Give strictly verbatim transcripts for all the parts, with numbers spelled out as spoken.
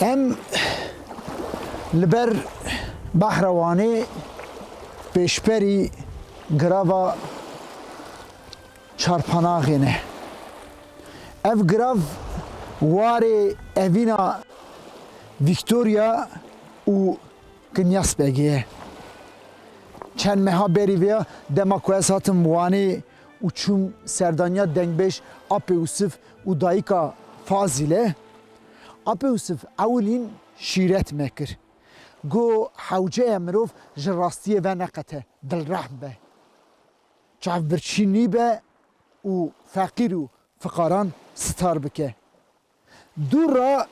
Em li ber behra Wanê pêşberî girava Çarpanaxê ne. Ev girav warê evîna Victoria û Kinyas Begê ye. Çend meha berî vêya dema ku ez hatim Wanê û çûm serdaniya dengbêj Apê Ûsif û dayika Fazîle, Apê Ûsif ewilîn şîret me kir. Got, hewce ye mirov ji rastiyê veneqete, dilrehm be. Çavbirçî nîbe û feqîr û fiqaran sitar bike. Dû re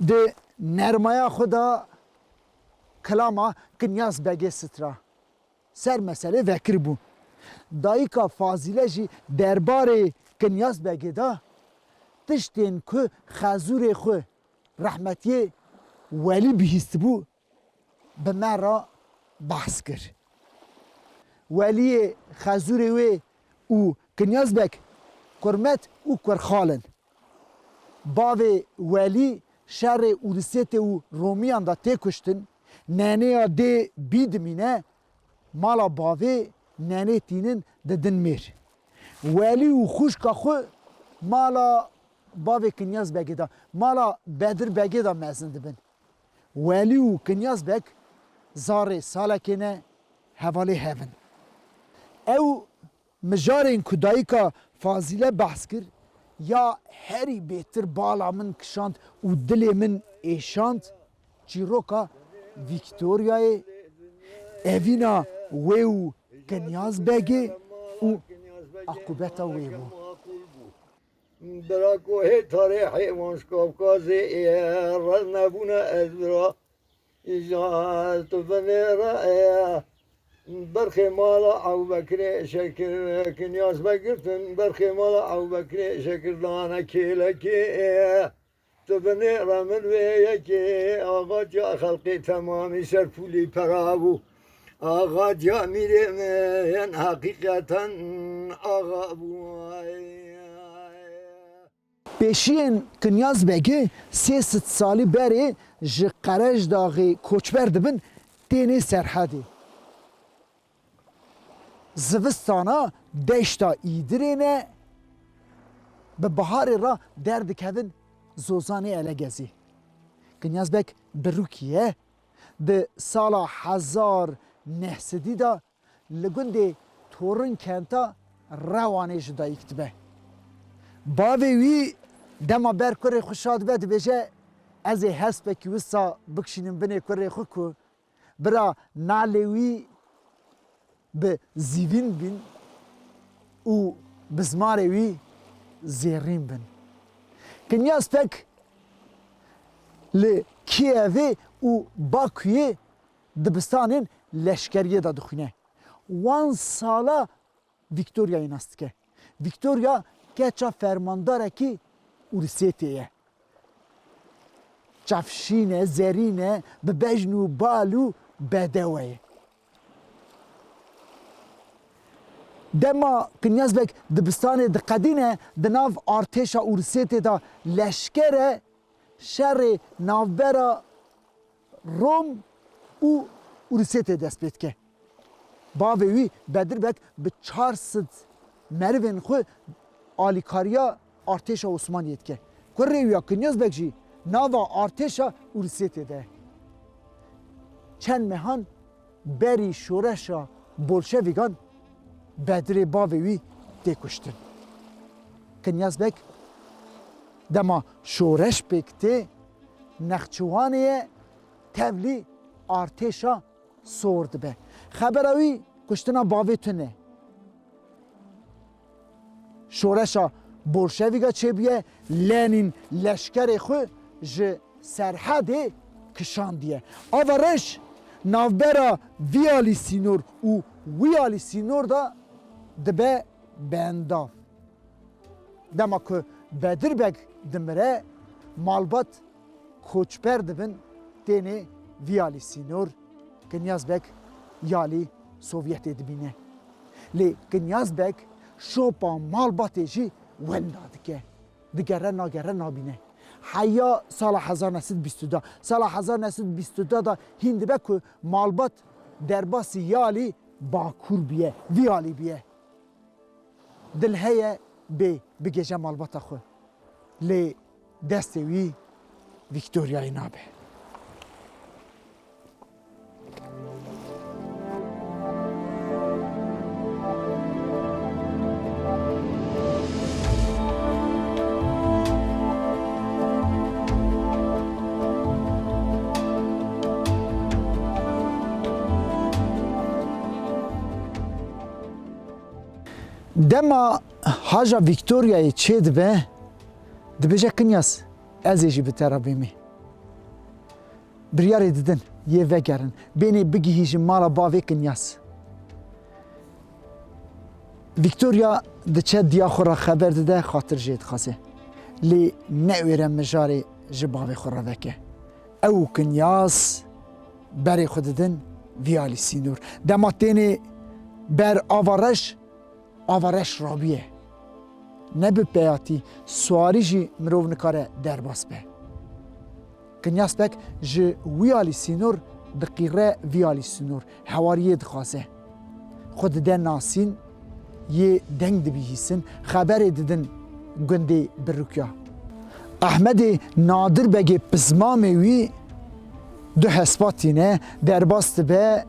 di nermaya xwe de kilama Kinyas Begê sitra. Ser meselê vekiribû. Dayika Fazîle jî derbarê Kinyas Begê de tiştên ku xezûrê xwe rehmetiyê Welî bihîstibû, bi me re behs kir. Weliyê xezûrê wê û Kinyas Beg kurmet û kurxal in. Bavê Welî şerê Ûrisêtê û Romiyan de tê kuştin, nenêya dê bî dimîne, mala bavê nenê tînin didin mêr. Welî û xwişka xwe mala bavê Kinyas Begê de, mala Bedir Begê de mezin dibin. Welî û Kinyas Beg zarê salekê ne, hevalê hev in. Ew mijarên ku dayika Fazîle behs kir, ya herî bêtir bala min kişand û dilê min êşand, çîroka Vîktoryayê, evîna wê û Kinyas Begê û aqûbeta wê bû. Bira ku hê tarê heywan ji Kavkazê ê, re nebûne ez bira îja tu binêre ê. Berxê mala Ew Bekirê Şekir, Kinyas Beg girtin, berxê mala Ew Bekirê Şekir dane kêlekê ê. Tu binêre min vê yekê, axa tiya xelqê temamî ser pûlî pera bû. Axa tiya mîrê min heqîqeten axa bû. Pêşiyên Kinyas Begê sê sed salî berê ji Qerejdaxê koçber dibin, tênê Serhedê. Zivistana deşta Îdirê ne, bi biharê re derdikevin Zozanê Elegezê. Kinyas Beg birûkî ye, di sala hezar neh sedî de li gundê Torin Kenta Rewanê ji dayik dibe. Bavê wî dema ber kurê xwe şa dibe, dibêje, ez ê hespekî wisa bikişînim binê kurê xwe ku bira nalê wî bi zîvîn bin û bizmarê wî zêrîn bin. Kinyas Beg li Kîevê û Bakuyê dibistanên leşkeriyê de dixwîne. Wan sala Vîktoryayê nas dike. Vîktorya keça fermandarekî Ûrisêtê ye. Çavşîn e, zerîn e, bi bejn û bal û bedewe ye. Dema Kinyas Beg dibistanê diqedîne, di nav artêşa Ûrisêtê de leşker e, şerê navbera Rom û Ûrisêtê dest pê dike. Bavê wî Bedir Beg bi çar sed merivên xwe alîkariya artêşa Osmaniyê dike. Kurê wî ya Kinyas Beg jî nava artêşa Ûrisêtê de ye. Çend mehan berî şoreşa bolşevîgan Bedirê bavê wî tê kuştin. Kinyas Beg dema şoreş pêk tê, Nexçiwanê ye, tevlî artêşa sor dibe. Xebera wî kuştina bavê tune. Şoreşa bolşevîga çêbûye, Lenîn leşkerê xwe ji Serhedê kişandiye. Ava reş navbera vî alî sînor û wî alî sînor de dibe bendav. Dema ku Bedir Beg dimire, malbat koçber dibin, tênê vî alî sînor, Kinyas Beg yalî Sovyetê dibîne. Lê Kinyas Beg şopa malbatê jî wenda dike. Digere nagere nabîne. Heya sala hezar neh sed bîst û du. Sala hezar neh sed bîst û du da hîn dibe ku malbat derbasî yalî Bakur biye, vî alî biye. Dil heye bê bigêje malbata xwe. Lê destê wî Vîktoryayê nabe. Dema haja Vîktoryayê çêdibe, dibêje, Kinyas, ez ê jî bi te re bêmê. Biryarê didin, yê vegerin, bênê bigihîjin mala bavê Kinyas. Vîktorya diçe diya xwe re xeber dide, xatir jê dixwaze. Lê newêre mijarê ji bavê xwe re veke. Ew û Kinyas berê xwe didin vî alî sînor. Dema tênê ber ava reş, ava reş rabiye. Ne bi peyatî, siwarî jî mirov nikare derbas be. Kinyas Beg ji wî alî sînor diqîre vî alî sînor, hewariyê dixwaze. Xwe dide nasîn, yê deng dibihîsin, xeberê didin gundê Birûkya. Ehmedê Nadir Begê pizmamê wî du hespa tîne, derbas dibe,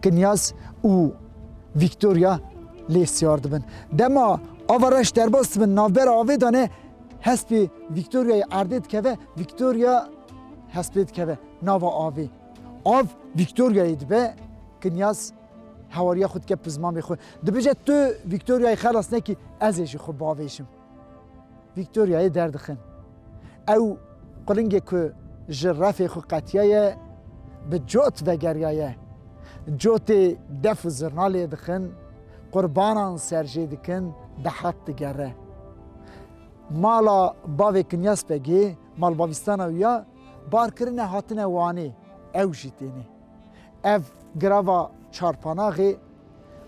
Kinyas û Vîktorya lê siyar dibin. Dema ava reş derbas dibin, navbera avê de ne, hespê Vîktoryayê erdê dikeve, Vîktorya hespê dikeve nava avê. Av Vîktoryayê dibe, Kinyas hewariya xwe dike pizmamê xwe. Dibêje, tu Vîktoryayê xelas nekî, ez ê jî xwe bavêjim. Vîktoryayê derdixin. Ew qulingê ku ji refê xwe qetiyaye, bi cot vegeriyaye. Cotê def û zirna lê dixin, qurbanan ser jê dikin, dehat digere. Mala bavê Kinyas Begê, malbavîstana wî ya, bar kirine hatine Wanê, ew jî têne. Ev girava Çarpanaxê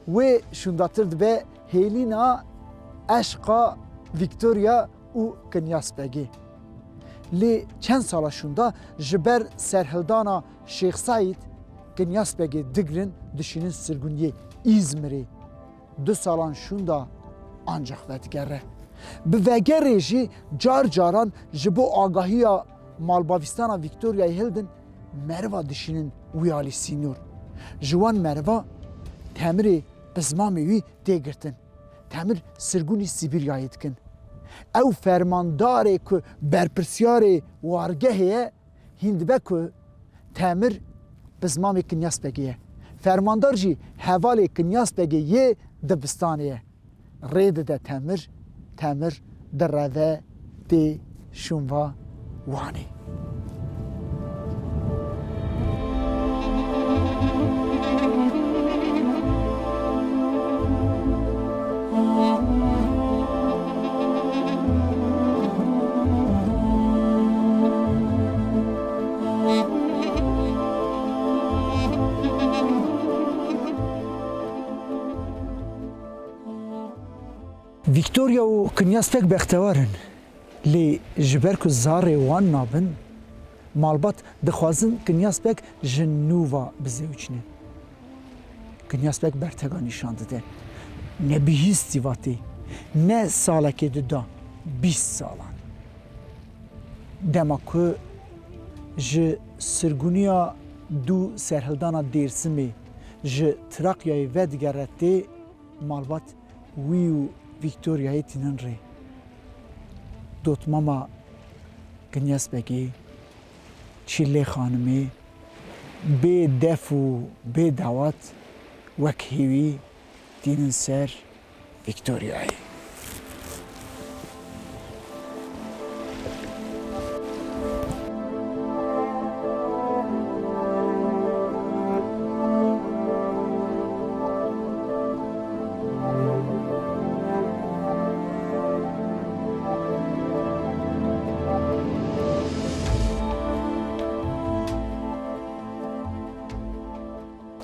wê şûndatir dibe hêlîna eşqa Vîktorya û Kinyas Begê. Lê çend sala şûnda ji ber serhildana Şêx Seîd, Kinyas Begê digrin dişînin sirguniyê Îzmirê. Du salan şûnda ancax vedigere. Bi vegerê jî car caran ji bo agahiya malbavîstana Vîktoryayê hildin meriva dişînin wî alî sînor. Ji wan meriva Temirê pizmamê wî tê girtin. Temir sirgûnî Sîbîryayê dikin. Ew fermandarê ku berpirsiyarê wargehê ye, hîn dibe ku Temir pizmamê Kinyas Begê ye. Fermandar jî hevalê Kinyas Begê yê dibistanê ye. Rê dide Temir, Temir direve tê şûnva Wanê. Vîktorya û Kinyas Beg bextewar in, lê ji ber ku zarê wan nabin, malbat dixwazin Kinyas Beg ji nû ve bizewicîne. Kinyas Beg bertega nîşan dide. Ne bihîstî va tê, ne salekê du da, bîst salan. Dema ku ji sirgûniya dû serhildana Dêrsimê ji Trakyayê vedigere tê, malbat wî û Vîktoryayê tînin rê. Dotmama Kinyas Begê, Çîlê Xanimê, bê def û bê dawat wek hêwî tînin ser Vîktoryayê.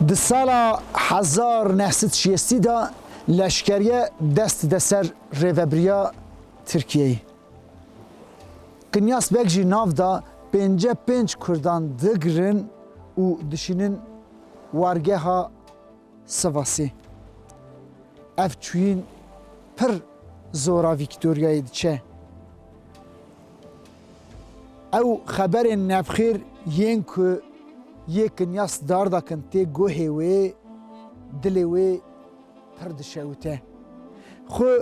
Di sala hezar neh sed şêstî de leşkeriye dest dide ser rêvebiriya Tirkiyeyê. Kinyas Beg jî nav da pênce pênc Kurdan digirin û dişînin wargeha Sivasê. Ev çûyîn pir zora Vîktoryayê diçe. Ew xeberên nebxêr yên ku yê Kinyas dardakin tê guhê wê, dilê wê pir dişewite. Xwe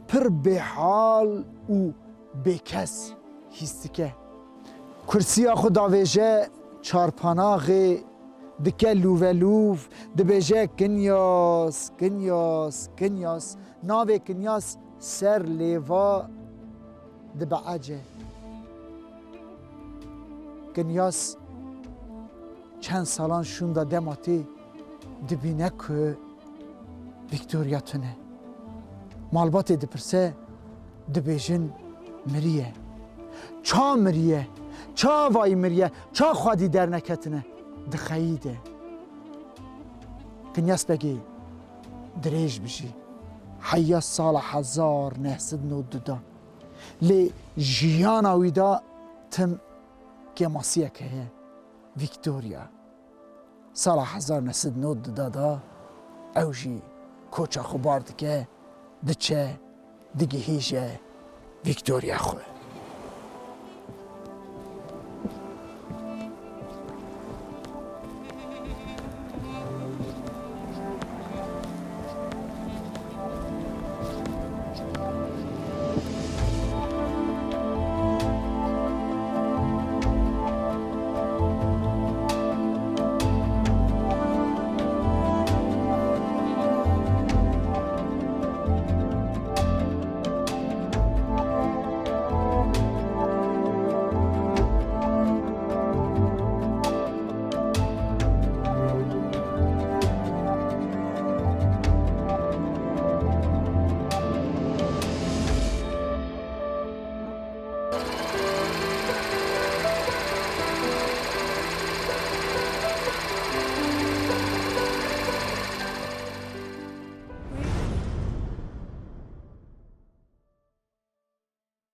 pir bêhal û bêkes hîs dike. Kursiya xwe davêje çarpanaxê, dike lûvelûv, dibêje, Kinyas, Kinyas, Kinyas. Navê Kinyas ser lêva dibeece. Kinyas çend salan şûnda dema tê dibîne ku Victoria tune. Malbatê dipirse, dibêjin, miriye. Ça miriye? Ça vayî miriye? Ça xwedî derneketine? Dixeyîde. Kinyas Begê dirêj bijî. Heya sala hezar neh sed nod du da. Lê jiyana wî de tim kêmasiyek heye. Victoria. Sala hezar neh sed nod du da da ew jî koça xwe bar dike, diçe, digihîje Victoria xwe.